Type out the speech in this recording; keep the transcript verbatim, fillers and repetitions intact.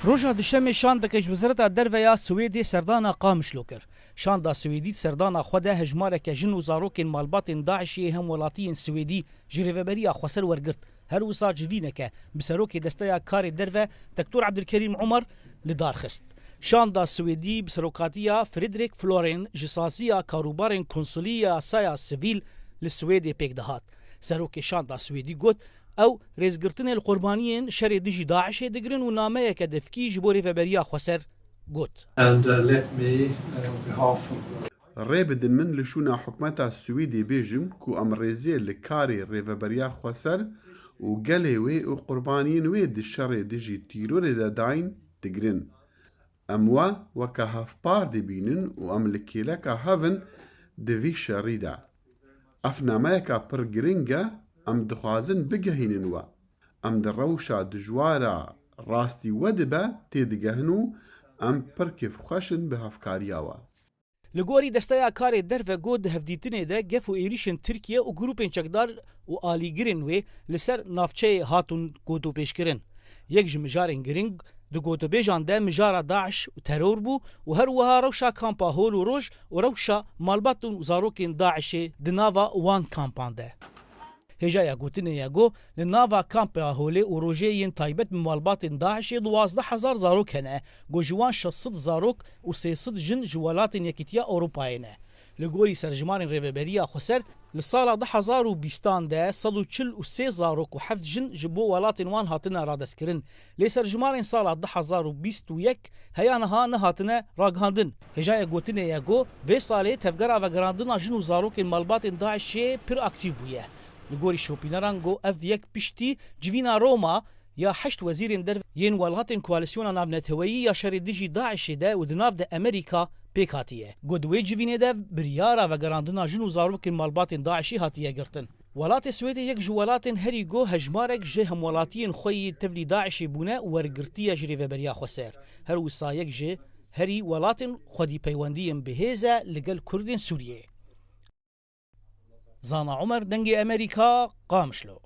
Roja Duşemê şandeke ji Wezareta Derve ya Swêdê serdana Qamişlo kir. Şanda Swêdî di serdana xwe de hejmareke jin û zarokên malbatên DAIŞê hemwelatiyên Swêdî ji Rêveberiya Xweser wergirt. Her wisa civîneke bi serokê Desteya Karê Derve Doktor Ebdilkerîm Umar li dar xist. Şanda Swêdî bi serokatiya Frederick Floren ji saziya karûbarên konsulî ya saya sivîl li Swêdê pêk dihat. Serokê Şanda Swêdî got, ew rêzgirtinê li qurbaniyên şerê dijî DAIŞê digirin û nameyeke devkî ji bo Rêveberiya Xweser got. And uh, let me, uh, on behalf of uh, Rê bidin min li şûna hikûmeta Swêdê bêjim ku em rêzê li karê Rêveberiya Xweser û gelê wê û qurbaniyên wê di şerê dijî tîrorê de dayîn digirin. Em we weke hevpar dibînin û em li kêleka hev in di vî şerî de. Ev nameyeka pir giring e, em dixwazin bigihînin we. Em di rewşa dijwara rastî we dibe têdigehin û em pir kêfxweş in bi hevkariya we. Li gorî Desteya Karê Derve got, di hevdîtinê de gef û êrîşên Tirkiye û grûpên çekdar û alîgirên wê li ser navçeyê hatûn gotûbêjkirin. Yek ji mijarên giring di gotûbêjan de mijara DAIŞ û teror bû û her wiha rewşa kampa Hol û Roj û rewşa malbat û zarokên DAIŞê di nava wan kampan de. Hêjaya gotinê ye ku li nava kampa Holê û Rojê yên taybet bi malbatên DAIŞê duwazdeh hezar zarok hene, ku ji wan şeş sed zarok û sê sed jin ji welatên Yekîtiya Ewropayê ne. Li gorî serjimarên Rêveberiya Xweser, li sala du hezar û bîstan de sed û çil û sê zarok û heft jin ji bo welatên wan hatine radestkirin. Lê serjimarên sala du hezar û bîst û yek heya niha nehatine ragihandin. Hêjaya gotinê ye ku vê salê Tevgera Vegerandina Jin û Zarokên Malbatên DAIŞê pir aktîf bûye. Li gorî şopîneran ku ev yek piştî civîna Roma ya heşt wezîrên derve yên welatên Koalîsyona Navneteweyî ya şerê dijî DAIŞê de û di nav de Amerîka pêk hatiye. Ku di wê civînê de biryara vegerandina jin û zarokên malbatên DAIŞê hatiye girtin. Welatê Swêdê yek ji welatên herî ku hejmarek ji hemwelatiyên xwe yî tevlî DAIŞê bûne û wergirtiye ji Rêveberiya Xweser. Her wisa yek ji herî welatên xwedî peywendiyên bihêz e li gel Kurdên Sûriyeyê. Zana Omer, Dengê Amerîka, Qamişlo.